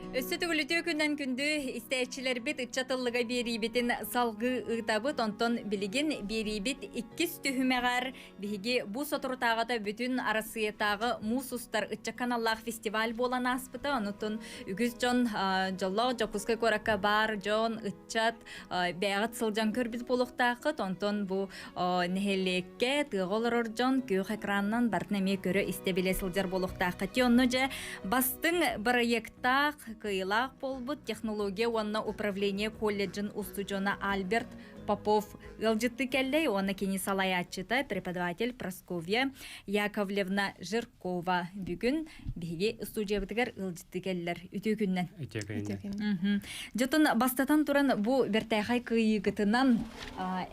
Өссө төгүл үтүө күннэн күндү истээччилэрбит ыччат ыллыга биэриибитин салгыы ыытабыт. Онтон билигин биэриибит иккис түһүмэҕэр биһиги бу соторутааҕыта бүтүн Арассыыйатааҕы муус устар ыччат каналлаах фестиваль буолан ааспыта. Онутун үгүс дьон дьоллоох Дьокуускай куоракка баар дьон, ыччат бэйэҕит сылдьан көрбүт буолуохтааххыт. Онтон бу нэһилиэккэ тыаҕа олорор дьон күөх экранынан барытын эмиэ көрө-истэ билэ сылдьар буолуохтааххыт. Онно дьэ бастыҥ бырайыактаах, кыайыылаах буолбут технология уонна управление колледжын устудьуона Альберт Попов ыалдьыттыы кэллэй уонна кини салайааччыта преподаватель Прасковья Яковлевна Жиркова бүгүн биһиги студиябытыгар ыалдьыттыы кэллэр. Үтүө күннэн. Үтүө күннэн. Дьотун бастатан туран бу бэртээхэй кыайыыгытынан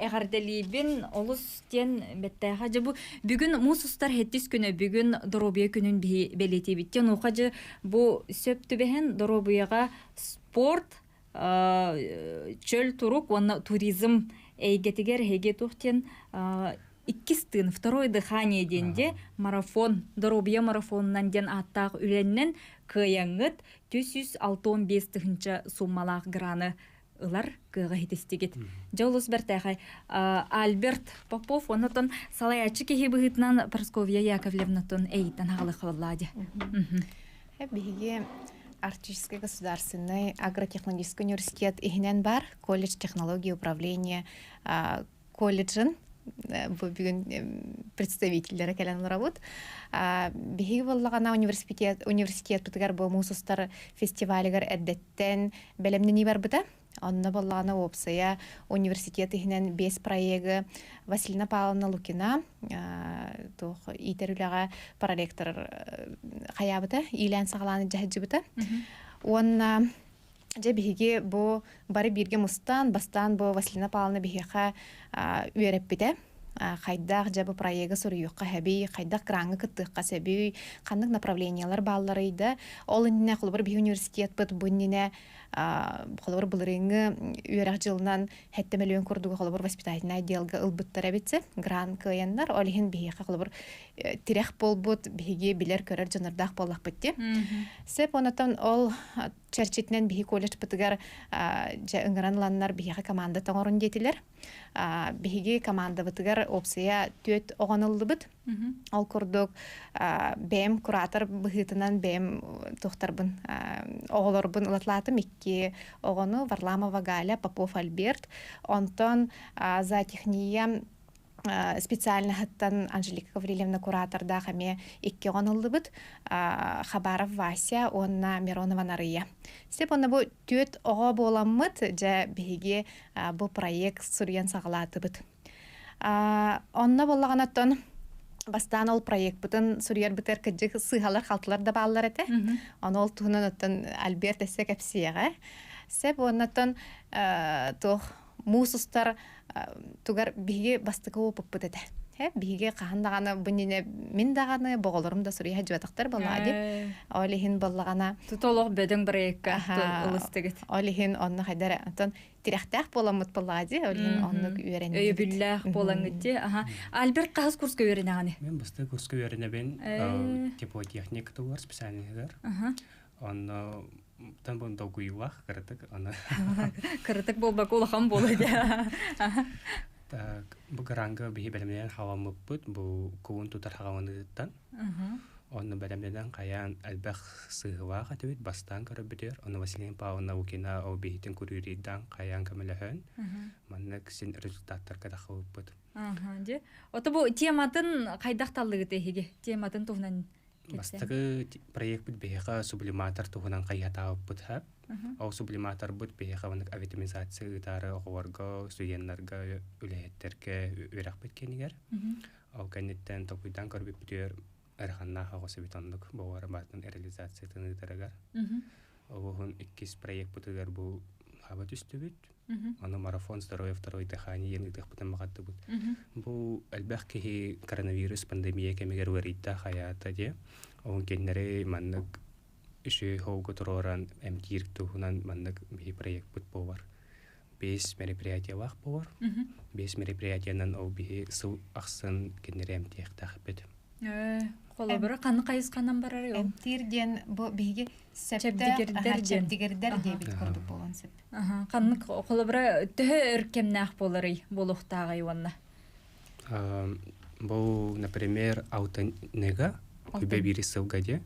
эҕэрдэлиибин олус диэн бэртээхэй дьэ бу бүгүн муус устар хэттис күнэ бүгүн доруобуйа күнүн биһи бэлиэтиибит. Онуоха дьэ бу сөп түбэһэн доруобуйаҕа спорт чөл турук уонна туризм эйгэтигэр эһиги туох диэн иккис тыын второе дыхание диэн де марафон доруобуйа марафонунан диэн ааттаах үлэннэн кыайаҥҥыт 365 тыһыынча сууммалаах граны ылар кыаҕа иһитистигит. Дьэ олус бэртээхэй. Альберт Попов оннотон салайааччы киһи быһыытынан Прасковья Яковлевнаттан эйиттэн хаалыха боллаа дии. Биһиги Арктический государственный агротехнологический университет иһинэн бар колледж технологии управления колледжын бу бүгүн представителлэрэ кэлэн олоробут. Биһиги буоллаҕына университет университетпытыгар бу муус устар фестивалыгар эрдэттэн бэлэмнэнии барбыта. Онно буоллаҕына уопсайа университет иһинэн биэс проегы Василина Павловна Лукина туох иитэр үлэҕэ проректор хайаабыта, иилээн саҕалаан дьаһайдьыбыта. Уонна дьэ биһиги бу бары бииргэ мустан, бастаан бу Василина Павловна биһиэхэ үөрэппитэ. Хайдах дьэ бу проегы суруйуохха сөбүй, хайдах граҥҥа кыттыахха сөбүй, ханнык направлениелар баалларый да. Ол иннинэ холобур биһиги университетпыт бу иннинэ холобур былырыыҥҥы үөрэх дьылынан сэттэ мөлүйүөн курдугу холобур воспитательнай отделга ылбыттар эбит грант кыайаннар ол иһин биһиэхэ холобур тирэх буолбут биһиги билэр-көрөр дьоннордоох буоллахпыт дии сөп онотон ол чэрчитинэн биһи колледжпытыгар дьэ ыҥыран ыланнар биһиэхэ команда тоҥорун диэтилэр биһиги командабытыгар опция түөрт оҕону ыллыбыт Ол курдук бэйэм куратор быһыытынан бэйэм туохтарбын оҕолорбун ылатлаатым икки оҕону Варламова Галя, Попов Альберт. Онтон зоотехния специальноһыттан Анжелика Гаврильевна куратордаах эмиэ икки оҕону ыллыбыт Хабаров Вася уонна Миронова Нарыйа. Сеп онно бу түөрт оҕо буоламмыт дьэ биһиги бу проект суруйан саҕалаатыбыт. Онно буоллаҕына оттон бастаан ол проекпытын суруйарбытыгар кырдьык сыыһалар-халтылар да бааллар этэ. Ону ол туһунан оттон Альберт өссө кэпсиэҕэ. Сөп уонна оттон туох муус устар тугар биһиги бастакы опыппыт этэ. Биһиги хаһан даҕаны бу иннинэ мин даҕаны боҕолорум да суруйа сылдьыбатахтар буоллаҕа дии. Ол иһин буоллаҕына Тут олох бөдөҥ проекка ылыстыгыт. Ол иһин онно хайдара оттон тирэхтээх буоламмыт буоллаҕа дии, ол иһин оннук үөрэннибит. Өйөбүллээх буолаҥҥыт дии. Аха. Альберт хаһыс курска үөрэнэҕиний? Мен бастакы курска үөрэнэбин теплотехник тугар специальныйыгар. Онно тан бу долгуйуулаах кыратык аны Кыратык буолбакка улахан буолуо дии. Так, бу гранга биһи бэлэмнэнэн халаммыппыт бу кулун тутар халаманыыттан. Онно бэлэмнэнэн хайаан элбэх сыыһылаах этибит, бастаан көрөрбүтүгэр. Ону Василина Павловна Лукина ол биһитин күрүүрүйдаан хайаан көмөлөһөн, маннык син результаттарга тахсыбыппыт. Дьэ. Ото бу тематын хайдах таллыгыт эһиги? Тематын туһунан Бастакы проекпыт биһиэхэ сублиматор туһунан хайыһатаабыппыт һап. Ол сублиматорбыт биһиэхэ маннык авитаминизация ыытаары оҕолорго, студеннарга, үлэһиттэргэ үөрэхпит кэнигэр. Ол кэнниттэн толкуйдаан көрбүппүтүгэр ыараханнаах оҕус эбит оннук бу барытын реализациятын ыытарыгар. Ол иккис проекпытыгар бу хаба түстүбүт. Аны марафон здоровья второй дыхание диэн ыытыахпытын баҕардыбыт. Бу элбэх киһи коронавирус пандемия кэмигэр ыарыйда хайаата диye. Ол кэннэри маннык үчүгэй хоуга туруоран эмтиир туһунан маннык биһи проекпыт буолар. Бэс мероприятиелаах буолар. Бэс мероприятиянан ол биһи сыл ахсын кинилэри эмтиэхтээхпит. Холобура, ханнык хайысханан барарый ол? Эмтиир диэн бу биһиги Чэбдигирдэр диэн. Чэбдигирдэр диэбит курдук буолуон сөп. Ханнык холобура төһө өр кэмнээх буоларый буолуохтааҕый уонна? Бу, например, алтынныга күбэ биир сылга диэ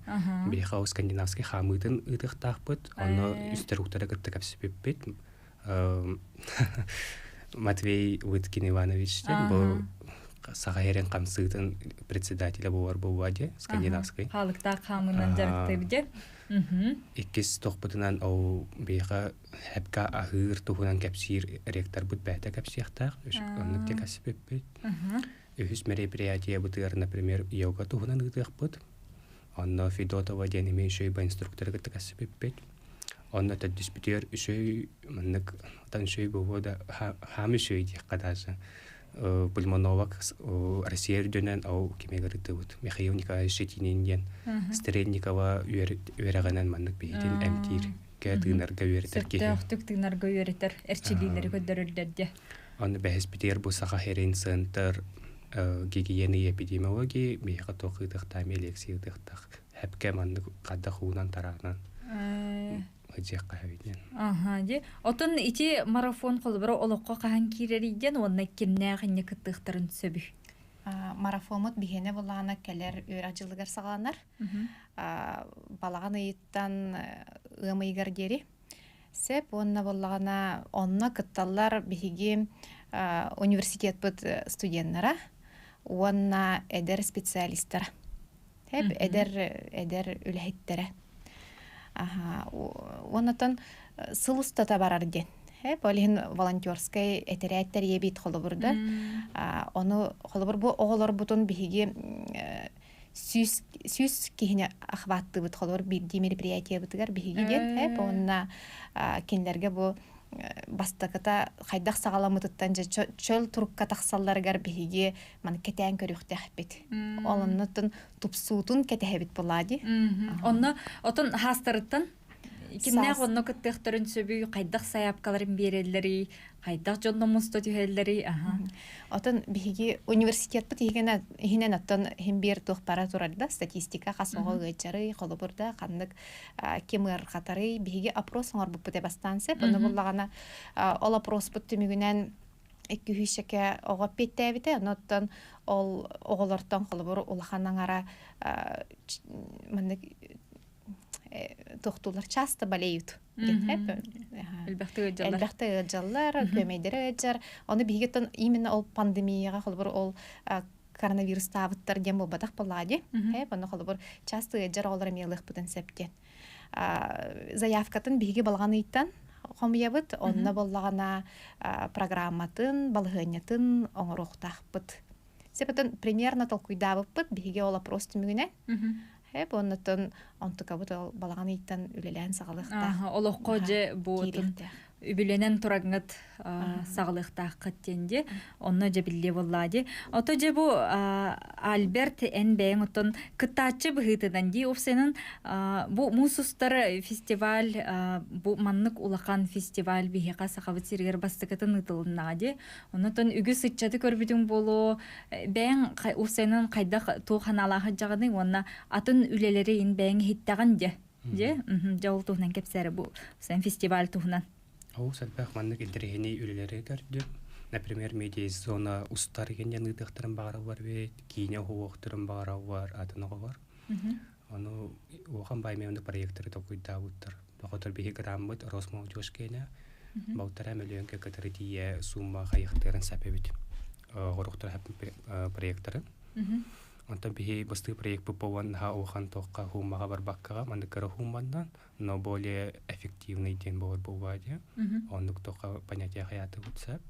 биһиэхэ скандинавский хаамыытын ыытыахтаахпыт. Онно үстэр кытта кэпсэппиппит. Матвей Уиткин Иванович диэн бу саха эрин хамсыытын председателя буолар буолуа диэ скандинавский. Хаалыктаах хаамыынан дьарыктыыр диэ. Иккис тохпутунан ол биһиэхэ хэпка аһыыр туһунан кэпсиир ректорбут бэйэтэ кэпсиэхтээх. Оннук диэ кэпсэппиппит. Үһүс мероприятиебытыгар, например, йога туһунан ыытыахпыт. Онно Федотова диэн эмиэ үчүгэй инструкторы кытта кэпсэппиппит. Онно төрдүспүтүгэр үчүгэй маннык тан үчүгэй буолуо да хаам үчүгэй диэххэ даже пульмонолог Россия үрдүнэн ол кимигэр ыытыбыт Михаил Николаевич Щетинин диэн Стрельникова үөрэҕинэн маннык биһитин эмтиир тыынарга үөрэтэр киһи. Сөптөөхтүк тыынарга үөрэтэр эрчиллиилэри көрдөрөллөр дьэ. Онно бэһиспитигэр бу Саха Херин центр гигиены и эпидемиологии биһиэхэ туох ыытыахтаах лекция ыытыахтаах хэпкэ маннык хаддах уунан тараанан ыдьыахха хэбитинэн. Аха, ди. Отон ити марафон холобура олоххо хаһан киирэрий диэн уонна кимнээх инньэ кыттыахтарын сөбүй? Марафоммут биһиэнэ былаана кэлэр үөрэх дьылыгар саҕаланар. Балаҕан ыйыттан ыам ыйыгар диэри. Сөп уонна буоллаҕына онно кытталлар биһиги университетпыт студеннара уонна эдэр специалистара. Эдэр эдэр үлэһиттэрэ. Аха уоннатан сыл устата барар диэн. Ол иһин волонтерскай этэрээт тэрийэбит холобурда. Ону холобур бу оҕолорбутун биһиги 100 киһини охваттыыбыт холобур биирдии мероприятиебытыгар биһиги диэн уонна кинилэргэ бу бастакыта хайдах саҕаламмытыттан дьэ чөл турукка тахсалларыгар биһиги маны кэтээн көрүөхтээхпит. Ол оннуттан тупсуутун кэтэһэбит буолаа дии. Онно отон хаастарыттан кимнээх онно кыттыахтарын сөбүй, хайдах сайаапкаларын биэрэллэрий, хайдах дьонно муста түһэллэрий, аха. Отон биһиги университетпыт иһинэн оттон иһин биэр туох бара турар да статистика хас оҕо ыалдьарый, холобур да ханнык ким ыарырҕатарый, биһиги опрос оҥорбуппут бастаан сөп. Ону буллаҕына ол опроспут түмүгүнэн икки оҕо эппиэттээбитэ. Онуттан ол оҕолортон холобур улахан аҥара маннык тохтуулар часто болеют. Элбэхтик ыалдьаллар. Элбэхтик ыалдьаллар, күөмэйдэрэ ыалдьар. Ону биһигиттэн именно ол пандемияҕа холобур ол коронавирустаабыттар диэн буолбатах буоллаҕа дии. Онно холобур часто ыалдьар оҕолор эмиэ ылыахпытын сөп диэн. Заявкатын биһиги балаҕан ыйтан хомуйабыт. Онно буоллаҕына программатын, балаһыанньатын оҥоруохтаахпыт. Себетен примерно толкуйдаабыппыт биһиги ол опрос түмүгүнэн. Хэп оннотон онтукабыт ол балаҕан ыйтан үлэлээн саҕалыахтаах. Олоххо дьэ бу үбүлэнэн турагҥыт саҕалыахтааххыт диэн дии. Онно дьэ биллиэ буоллаа дии. Ото дьэ бу Альберт эн бэйэҥ оттон кыттааччы быһыытынан дии уопсайынан бу муус устар фестиваль бу маннык улахан фестиваль биһиэхэ Сахабыт сиригэр бастакытын ыытылыннаҕа дии. Оннотон үгүс ыччаты көрбүтүҥ буолуо бэйэҥ уопсайынан хайдах туох санаалаах сылдьаҕыный уонна атын үлэлэри ин бэйэҥ иһиттэҕин дьэ дьэ дьэ ол туһунан кэпсээрэ бу сен фестиваль туһунан. Олус элбэх маннык интэриэһинэй үлэлэри көрдүм. Например, медиазона устар диэн ыытыахтарын баҕараллар эбит, киинэ уһуохтарын баҕараллар, атын оҕолор. Ону улахан баай оннук проекторы толкуйдаабыттар. Доҕотор биһи граммыт Росмолодежь киэнэ балтараа мөлүйүөнкэ кытары тиийэ сумма хайыахтарын сөп эбит. Оҕоруктар проекторын. Онтон биһи бастыы проект буолан наһаа улахан туохха хууммаҕа барбаккаҕа маннык кыра хуумманнан, но более эффективный диэн буолар буолбаа диye. Оннук туохха понятие хаятыбыт сөп.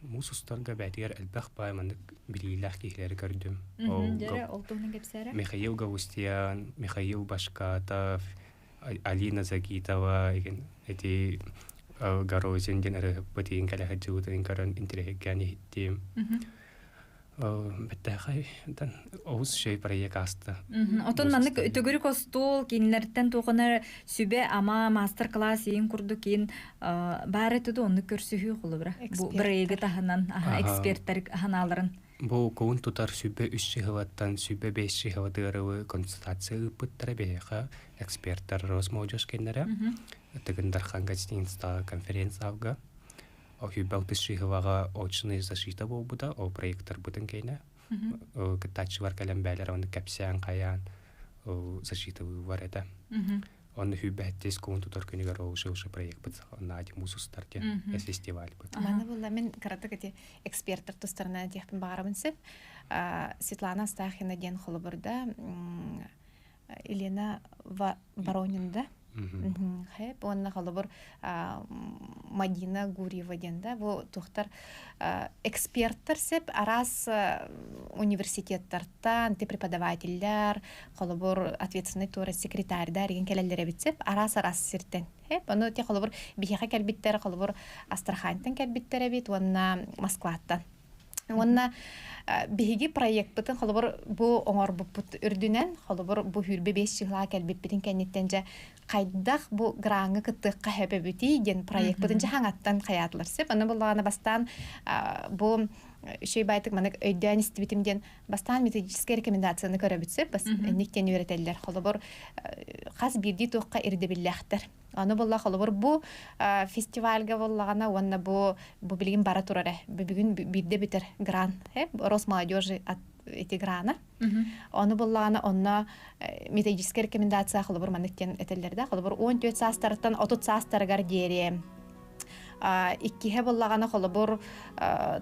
Муус устарга бээтигэр элбэх баай маннык билиилээх киһилэри көрдүм. Ол туһунан кэпсээрэ? Михаил Галустян, Михаил Башкатов, Алина Загитова эти Горозин диэн ырыһыппыт иин кэлэ сылдьыбытын көрөн интэриэһиргээн иһиттим. Бэттээхэй олус үчүгэй проект ааста. Отон маннык төгүрүк остуол кинилэртэн туохана сүбэ-ама мастер-класс иин курдук иин баар этэ оннук көрсүһүү холобура. Бу проегы таһынан эксперттэр ханааларын. Бу кулун тутар 23 чыһылаттан 25 чыһылатыгар консультация ыыппыттара биһиэхэ эксперттар Росмолодежь кэннэрэ Тыгын Дархан гостиницаҕа конференц-залга 26 чыһылаҕа очная защита буолбута, ол проекторбытын кэнэ кыттааччылар кэлэн бээлэр оны кэпсээн хайаан защиталыыллар этэ. Онно сүүрбэһэттис кулун тутар күнүгэр ол уже проекпыт Надя Мусустар диэн фестивальбыт. Маны булла мин кыратык ити эксперттэр тустарынан этиэхпин баҕарабын сөп. Светлана Астахина диэн холобурда Елена Воронин да Хэп уонна холобур Мадина Гурьева диэн да бу туохтар эксперттэр сеп араас университеттартан ти преподавателлэр холобур ответственный туора секретарьдар деген кэлэллэр эбит сеп араас араас сиртэн хэп ону ти холобур биһиэхэ кэлбиттэр холобур Астраханьтан кэлбиттэр эбит уонна Москваттан. Уонна биһиги проекпытын холобур бу оҥорбуппут үрдүнэн холобур бу хүрбэ бес чыһлаа кэлбиппитин кэнниттэн дьэ хайдах бу граҥҥа кыттыахха сөбөбүтүй диэн проекпытын дьэ хаҥаттан хайаатылар сөп. Аны буллаҕына бастаан бу үчүгэй байтык манык өйдөөн истибитим диэн бастаан методическай рекомендацияны көрөбүт сөп. Бас инник диэн үөрэтэллэр. Холобур хас биирдии туохха ирдэбиллээхтэр. Аны буолла холобур бу фестивальга буоллаҕына уонна бу бу билигин бара турар э бүгүн биирдэ бүтэр гран э Росмолодежи от эти грана. Ону буллаҕына онно методическая рекомендация холобур маннык диэн этэллэр да холобур 14 саастарыттан 30 саастарыгар диэри иккиһэ буллаҕына холобур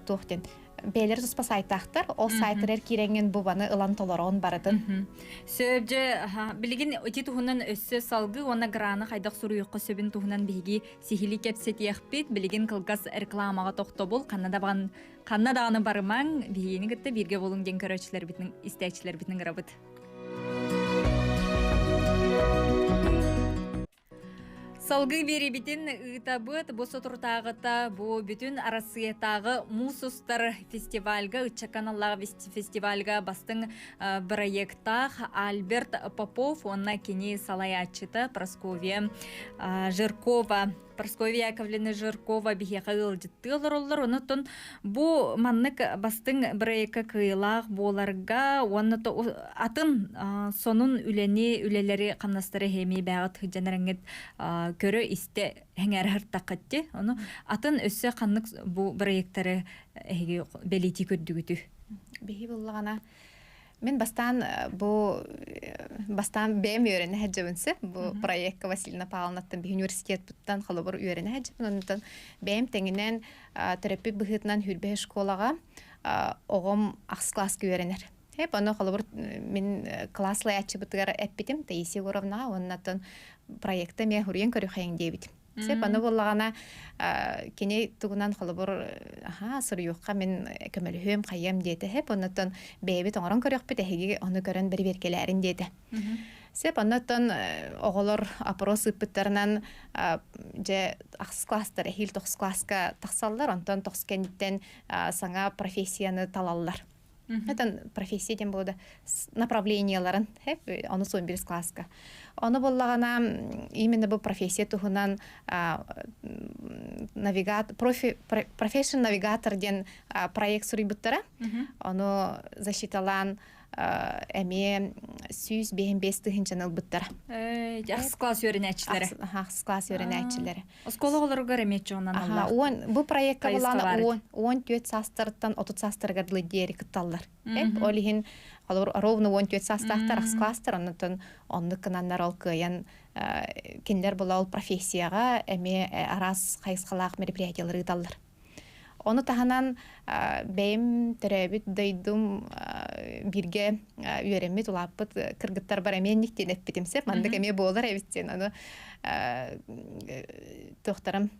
туох диэн бэйэлэр туспа сайтаахтар ол сайтар киирэҥҥин бу баны ылан толороон барытын. Сөп дьэ билигин ити туһунан өссө салгыы уонна граны хайдах суруйуохха сөбүн туһунан биһиги сиһилии кэпсэтиэхпит. Билигин кылгас рекламаҕа тохтобул ханна да ханна даҕаны барымаҥ биһигини кытта бииргэ буолуҥ диэн көрөөччүлэрбитин истээччилэрбитин ыҥырабыт. Салгыы биэрибитин ыытабыт. Бу соторутааҕыта бу бүтүн Арассыыйатааҕы муус устар фестивальга, ыччакка аналлаах фестивальга бастыҥ проектаах Альберт Попов уонна кини салайааччыта Прасковья Жиркова Прасковья Яковлевна Жиркова биһиэхэ ыалдьыттыы олороллор. Онон бу маннык бастыҥ бырайыакка кыайыылаах буоларга уонна атын сонун үлэни, үлэлэри хамнастары эһиэмий бээҕит сылдьан эрэҥҥит көрө-истэ эҥээр һыртаххытти. Ону атын өссө ханнык бу бырайыактары эһиги бэлиэтии көрдүгүтүй? Биһи буллаҕына Мин бастаан бу бастаан бэйэм үөрэнэ сылдьабын сөп. Бу проекка Василина Павловнаттан биһи университетпыттан холобур үөрэнэ сылдьабын. Онтон бэйэм тэҥинэн төрөппүт быһыытынан Хүрбэһи школаҕа оҕом ахс класска үөрэнэр. Эп ону холобур мин класс лаяччыбытыгар эппитим Таисия Егоровнаҕа уонна проекта эмиэ хуруйан көрүхэйиҥ диэбитим. Сөп, аны буоллаҕына кини тугунан холобур аһаа суруйуохха мин көмөлөһүөм, хайыам диэтэ. Сөп, оннуттан бэйэбит оҥорон көрүөхпүт, эһиги ону көрөн бэрэбиэркэлээрин диэтэ. Сөп, оннуттан оҕолор опрос ыыппыттарынан дьэ ахсыс класстар эһиил тохсус класска тахсаллар, онтон тохсус кэнниттэн саҥа профессияны талаллар. Это профессия диэн буолда направленияларын ону суон бирис класска. Ону буллаҕына именно бу профессия туһунан навигатор профи профессион навигатор диэн проект суруйбуттара. Ону защиталаан эмиэ 155 тыһыынчаны ылбыттара. Ахсыс класс үөрэнээччилэрэ. Ахсыс класс үөрэнээччилэрэ. Оскуола оҕолоругар эмиэ чоҕунан аллаах. Бу проекка булаана 14 саастарыттан 30 саастарыгар дылы диэри кытталлар. Ол иһин холобур ровно 14 саастаахтар ахс класстар оннуттан оннук гынаннар ол кыайан кинилэр була ол профессияҕа эмиэ араас хайысхалаах мероприятиялары ыыталлар. Ону таһынан бэйэм төрөөбүт дойдум бииргэ үөрэммит, улааппыт кыргыттарбар эмиэ инник диэн эппитим сөп. Маннык эмиэ буолар эбит диэн. Ону туохтарым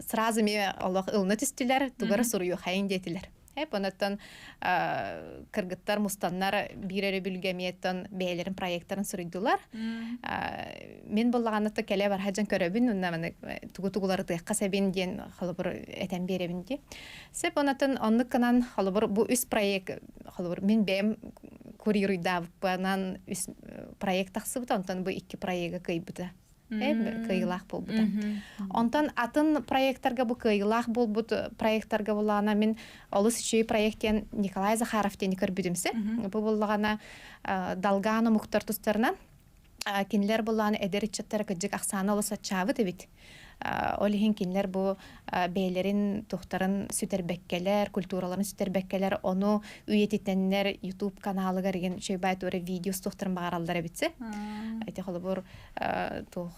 сразу эмиэ олох ылына түстүлэр, тугара суруйуохайын диэтилэр. Эп онуттан кыргыттар мустаннар биир өрөбүлгэ эмиэттэн бэйэлэрин проекттарын суруйдулар. Мин буллаҕанна кэлэ барха дьон көрөбүн, уонна маны тугу тугуларытыахха сэбин диэн холобур этэн биэрэбин дии. Сөп онотон оннук гынан холобур бу үс проект холобур мин бэйэм курируйдаабыппынан үс проект тахсыбыта, онтон бу икки проега кыйбыта. Кыайыылаах буолбута. Онтон атын проекттарга бу кыайыылаах буолбут проекттарга булаана мин олус үчүгэй проект диэн Николай Захаров диэни көрбүтүмсэ. Бу буллаҕана Долган омуктар тустарынан кинилэр буллаҕына эдэр ыччаттара кырдьык ахсаана олус аччаабыт эбит. Ол иһин кинилэр бу бэйэлэрин тухтарын сүтэрбэккэлэр, культураларын сүтэрбэккэлэр, ону үйэтитэннэр YouTube каналыгар igen үчүгэй туора видео тухтарын баҕараллар эбитсе. Эти холобур туох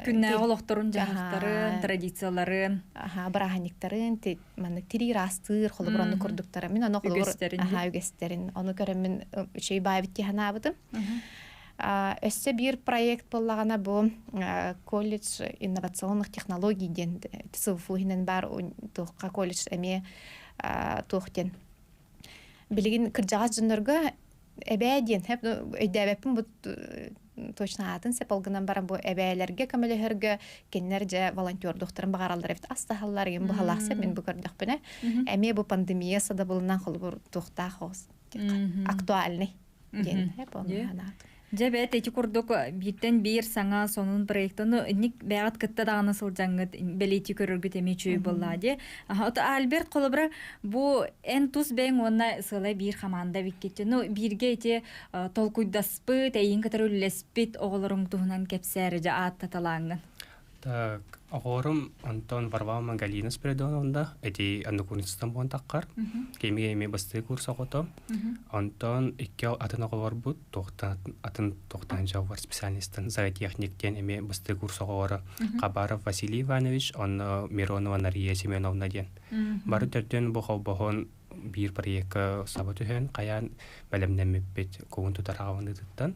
күннээҕи олохторун дьаһахтарын, традицияларын, аха бырааһынньыктарын маннык тирии ыраастыыр холобур ону курдуктара мин ону холобур аха үгэстэрин ону көрөммүн үчүгэй баайбыт дии санаабытым. Өссө биир проект буоллаҕына бу колледж инновационных технологий диэн СВФУ иһинэн баар туохха колледж эмиэ туох диэн билигин кырдьаҕас дьоннорго эбээ диэн өйдөөбөппүн бу точно аатын сеп ол гынан баран бу эбээлэргэ көмөлөһөргө кинилэр дьэ волонтердуохтарын баҕараллар эбит астаһаллар игин быһалаах сеп мин бу көрдөхпүнэ эмиэ бу пандемия садабылынан холобур туохтаах актуальный диэн Дьэ бэт ити курдук бииртэн биир саҥа сонун проектаны инник бэҕэт кытта даҕаны сылдьаҥҥыт бэлиэтии көрөргүт эмиэ үчүгэй буоллаа дии. Ото Альберт холобура бу эн тус бэйэҥ уонна сыалай биир хамаанда биккит. Ну бииргэ ити толкуйдаспыт, эйиин кытары үллэспит оҕолоруҥ туһунан кэпсээри дьэ ааттаталааҥҥын. Так, оҕорум Антон Варвама Галина Спиридоновна эти однокурсницам буон таххар. Кеми эми бастыы курс оҕото. Онтон икки атын оҕолорбут туохтан атын туохтан дьавар специалистан зоотехник диэн эми бастыы курс оҕолоро Хабаров Василий Иванович, онно Миронова Нария Семеновна диэн. Бары төрдүөн бу холбоһон биир проекка саба түһэн хайаан бэлэмнэммиппит кугун тутар аҕабыныытыттан.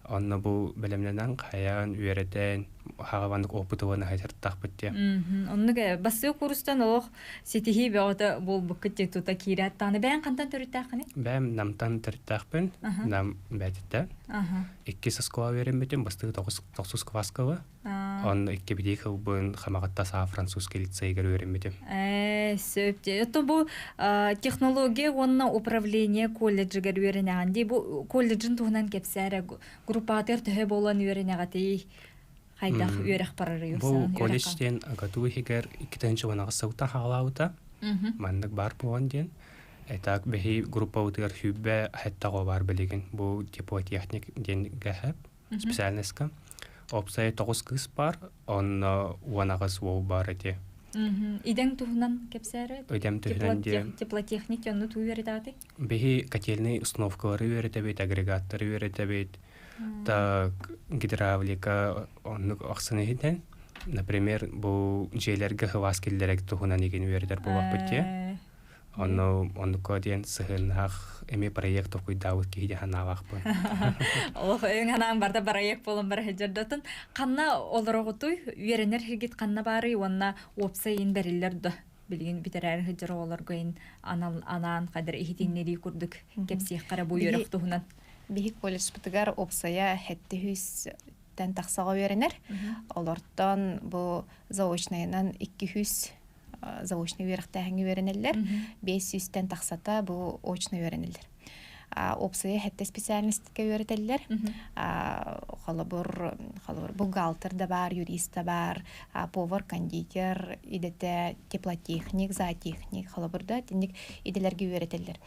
Онно бу бэлэмнэнэн, хайаан, үөрэтэн, хаҕабаннык опытыбын аһайтартахпыт диye. Оннук бассыы курстан олох ситиһии бөҕөтө буолбуккут диye тута киирээт даҕаны. Бэйэҥ хантан төрүттээххиний? Бэйэм Намтан төрүттээхпин. Нам бээтиттэн. Иккис оскуола үөрэммитим, бастыы тохсус кваскова. Онно икки битии кылбын Хамаҕатта саа французский лицейгэр үөрэммитим. Ээ, сөп дии. Ото бу технология уонна управление колледжыгар үөрэнэҕин дии. Бу колледжын туһунан кэпсээрэ. Группаатыгар төһө буолан үөрэнэҕитий? Хайдах үөрэх барарый? Бу колледж диэн АГАТУ иһигэр 2018 сылтан хаалаабыта. Маннык баар буолан диэн. Этак бэһи группабытыгар сүүрбэ хэттэ бар билигин. Бу теплотехник диэн гэһэп специальностька. Опсай тоҕус кыыс бар, онно уон аҕыс уол бар эти. Идэҥ туһунан кэпсээри? Идэм туһунан диэн. Теплотехник онну туу үөрэтэҕитий? Биһи котельный установкалары үөрэтэбит, агрегаттары үөрэтэбит, так гидравлика оннук ахсын иһитэн. Например, бу дьиэлэргэ хываас киллэрэг туһунан игин үөрэтэр буолбаппыт дии. Онно оннукка диэн сыһыаннаах эмиэ проект толкуйдаабыт киһи диэн санаалаахпын. Олох өйүҥ санааҥ барда проект буолан бара сылдьардатын. Ханна олороҕутуй? Үөрэнэр сиргит ханна баарый уонна уопсай ин бэриллэр да билигин бүтэрээри сылдьар оҕолорго ин анал анаан хадыр иһитиннэрии курдук кэпсиэххэ бу үөрэх туһунан. Биһик колледжпытыгар уопсайа хэттэ сүүстэн тахсаҕа үөрэнэр. Олортон бу заочнайынан 200 заочный үөрэхтээһиҥҥэ үөрэнэллэр. 500-тэн тахсата бу очно үөрэнэллэр. Опция хэттэ специальностька үөрэтэллэр. Холобур, холобур, бухгалтер да бар, юрист да бар, повар, кондитер, идэтэ теплотехник, зоотехник, холобур да, итинник идэлэргэ үөрэтэллэр.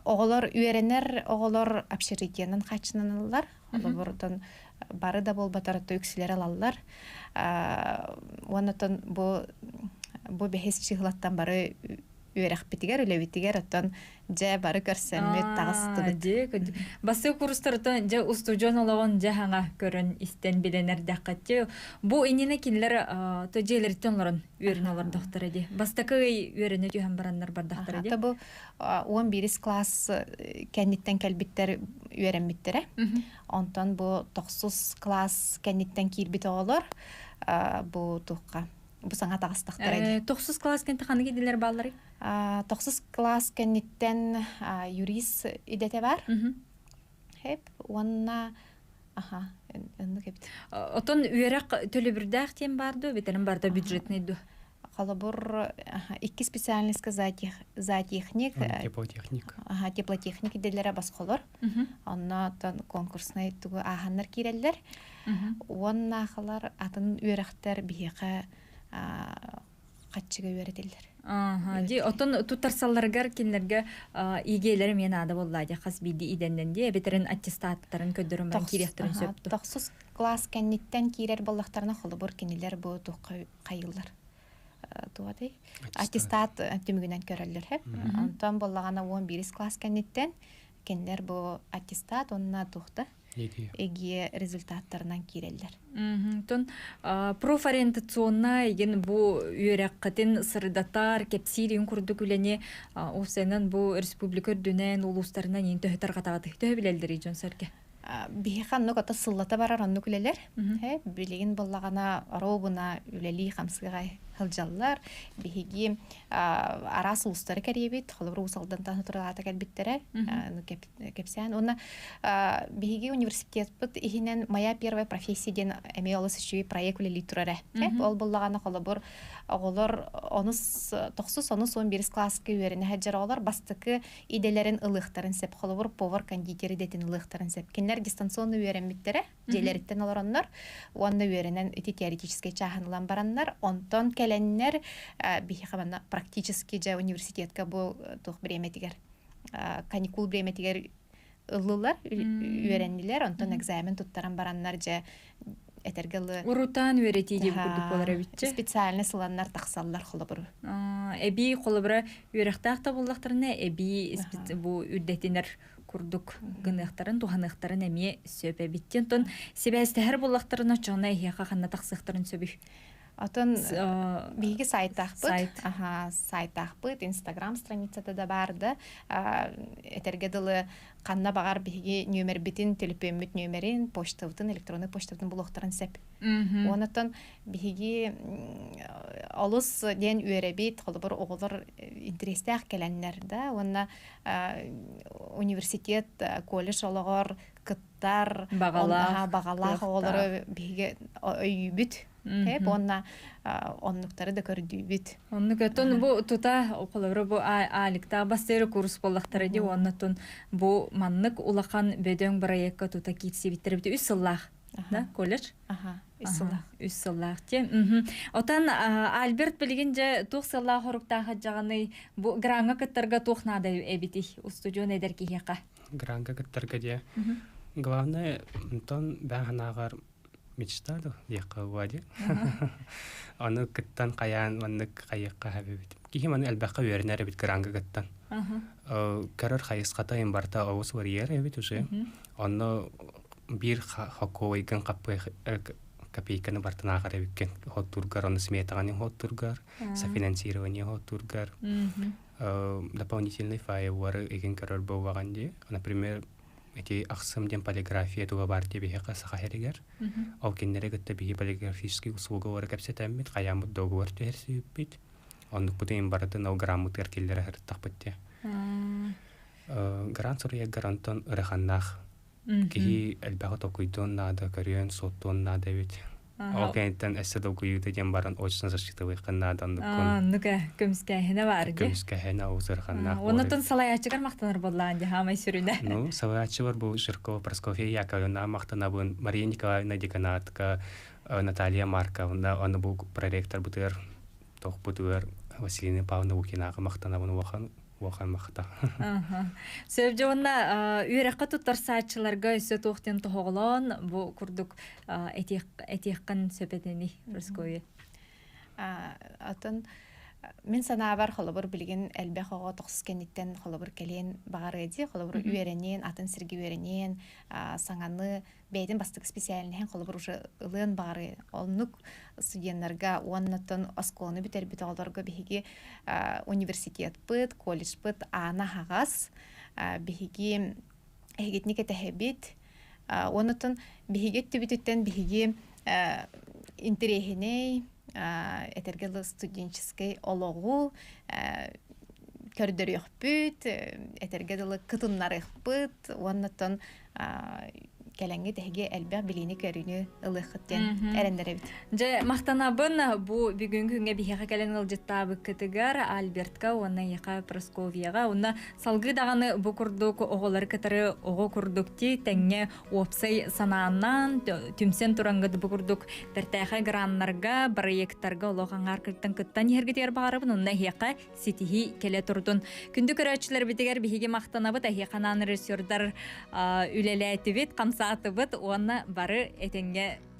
Оҕолор үөрэнэр оҕолор общежитиенан хааччынаналлар. Холобуртан бары да буолбатар үксүлэр алаллар. Уонна бу бу бэһис чыһылаттан бары үөрэхпитигэр, үлэбитигэр оттон дьэ бары көрсөммүт таҕыстыбыт. Басыы курстартан дьэ устудьуон олоҕун дьэ хаҥа көрөн истэн билэн эрдэххэтти. Бу иннинэ кинилэр то дьиэлэриттэн олорон үөрэнэ олордохторо дии. Бастакы ый үөрэнэ түһэн бараннар бардахтара дии. Бу 11 класс кэнниттэн кэлбиттэр үөрэммиттэрэ. Онтон бу тохсус класс кэнниттэн киирбит оҕолор бу тухха бу саҥа таҕыстахтара дии. Тохсус класс кэнниттэн ханнык идэлэр баалларый? Тохсус класс кэнниттэн юрист идэтэ бар. Хеп уонна аха оннук эбит. Отон үөрэх төлөбүрдээх диэн бар дуо, бэтэрэм барда бюджетный дуо? Холобур, икки специальностька зоотехник, теплотехник. Аха, теплотехник идэлэрэ босхолор. Онно конкурснай тугу ааһаннар киирэллэр. Уоннаахалар атын үөрэхтэр биһиэхэ хаччыга үөрэтиллэр. Ага, ди отон туттарсалларыгар кинилэргэ ИГ-лэр эмиэ наада буолла дии хас биирдии идэннэн дии эбэтэрин аттестаттарын көрдөрөн баран киириэхтэрин сөп. Тохсус класс кэнниттэн киирэр буоллахтарына холобур кинилэр бу туохха хайыллар туотай аттестат түмүгүнэн көрөллөр хэп. Онтон буоллаҕына 11 класс кэнниттэн кинилэр бу аттестат уонна туохта ЭГИЭ результаттарынан киирэллэр. Тон профориентационнай еген бу үөрэххитин сырдатар, кэпсиир иин курдук үлэни уопсайынан бу республика үрдүнэн, улуустарынан иин төһө тарҕатаҕытый? Төһө билэллэрий дьон сэргэ? Биһиэхэ оннук ото сыллата барар оннук үлэлэр. Билигин буоллаҕына оруобуна үлэлии хамсыга сылдьаллар. Биһиги араас улуустары кэрийэбит. Холобур, Уус Алдантан туралаата кэлбиттэрэ. Кэпсээн. Уонна биһиги университетпыт иһинэн «Моя первая профессия» диэн эмиэ олус үчүгэй проект үлэлии турар. Ол буоллаҕына холобур, оҕолор онус тохсус онус 11 класска үөрэнэ сылдьар оҕолор бастакы идэлэрин ылыахтарын сөп. Холобур, повар-кондитер идэтин ылыахтарын сөп. Кинилэр дистанционно үөрэммиттэрэ, дьиэлэриттэн олороннор уонна үөрэнэн ити теоретическай чааһын ылан бараннар, онтон кэлэннэр биһиэхэ манна практически дьэ университетка бу туох бириэмэтигэр каникул бириэмэтигэр ыллылар, үөрэннилэр, онтон экзамен туттаран бараннар дьэ этэргэ ылы Урутаан үөрэтии диэн курдук буолар эбитчи. Специально сыланнар тахсаллар холобур. Эбии холобура үөрэхтээх да буоллахтарына эбии бу үрдэтинэр курдук гыныахтарын, туһаныахтарын эмиэ сөп эбит. Онтон сибээстэһэр буоллахтарына оччоҕуна эһиэхэ ханна тахсыахтарын сөбүй? Отон биһиги сайтаахпыт. Аха, сайтаахпыт, Инстаграм страницата да баар да. Этэргэ дылы ханна баҕар биһиги нүөмэрбитин, төлөпүөммүт нүөмэрин, почтабытын, электронный почтабытын булуохтарын сөп. Онотон биһиги олус диэн үөрэбит, холобур оҕолор интэриэстээх кэлэннэр да, уонна университет, колледж олоҕор кыттар, баҕалаах, баҕалаах оҕолору биһиги өйүүбүт. Уонна оннуктары да көрдүүбүт. Оннук өтөн бу тута холобура бу ааликтаах бастыыры курс буоллахтара дии уонна тун бу маннык улахан бөдөҥ бырайыакка тута киирсибиттэр бит үс сыллаах да колледж Аха, үс сыллаах. Үс сыллаах те. Отан Альберт билигин дьэ туох сыллаах хоруктаах дьаҕаный бу граҥҥа кыттарга туох наада эбитий устудьуон эдэр киһиэхэ? Граҥҥа кыттарга дьэ главное онтон бэҕэһэнааҕар мечта диэххэ уади. Аны кыттан хайаан маннык хайыахха эбит. Киһи маны элбэххэ үөрэнэр эбит гранга кыттан. Көрөр хайысхата им барта оҕус варьер эбит уже. Онно биир хоккойгын хаппы копейканы бартын ааҕар эбиккен хоттургар, оны сметаҕаны хоттургар, софинансирование хоттургар, дополнительный файлары игин көрөр буолбаҕан дии. Например, ити ахсым диэн полиграфия туга баар диэбиһиэхэ саха сиригэр. Ол кинилэри кытта биһи полиграфический услугалары кэпсэтэммит, хайааммыт договор түһэрсибиппит. Оннукпутун им барытын ол граммытыгар киллэрэ сырыттахпыт дии. Грант суруйар гарантон ыраханнаах киһи элбэҕи толкуйдуон наада, көрүөн, суоттуон наада эбит. Ол кэнниттэн өссө долгуйуута диэн баран очно засчитывайхын наада оннуккун. Оннук көмүскээһинэ баар дии. Көмүскээһинэ олус ыараханнаах. Оннотон салайааччыгар махтанар буоллаан дии хаамай сүрүнэ. Ну, салайааччыбар бу Жиркова Прасковья Яковлевна махтанабын, Мария Николаевна деканатка, Наталья Марковна, аны бу проректорбытыгар тохпутугар Василина Павловна Лукинаҕа махтанабын улахан улахан махта. Сөп дьэ уонна үөрэххэ туттарсааччыларга өссө туох диэн тоһоҕолоон бу курдук этиэххин сөп этиний Рускове? Атын мин санаабар холобур билигин элбэх оҕо тохсус кэнниттэн холобур кэлиэн баҕарыа дии холобур үөрэниэн атын сиргэ үөрэниэн саҥаны бэйэтин бастакы специальноһын холобур уже ылыан баҕарыа оннук студеннарга уоннаттан оскуоланы бүтэрбит оҕолорго биһиги университетпыт колледжпыт аана аһаҕас биһиги эһигитини кэтэһэбит уоннаттан биһиги өттүбүтүттэн биһиги интэриэһинэй этэргэ дылы студенческий олоҕу көрдөрүөхпүт этэргэ дылы кытыннарыахпыт уоннаттан. Кэлэҥҥит эһиги элбэх билиини көрүүнү ылыаххыт диэн эрэннэрэбит. Дьэ, махтанабын бу бүгүҥҥү күҥҥэ биһиэхэ кэлэн ыалдьыттаабыккытыгар Альбертка уонна эйиэхэ Прасковьяҕа уонна салгыы даҕаны бу курдук оҕолору кытары оҕо курдук ти тэҥҥэ уопсай санаанан түмсэн турангыт бу курдук бэртээхэй граннарга, проекттарга олох аҥаар кыттан кыттан иһэргитигэр баҕарабын уонна эһиэхэ ситиһии кэлэ турдун. Күндү көрөөччүлэрбитигэр биһиги махтанабыт, эһиэхэ анаан режиссердар үлэлээтибит, хамсаатыбыт уонна бары этэҥҥэ.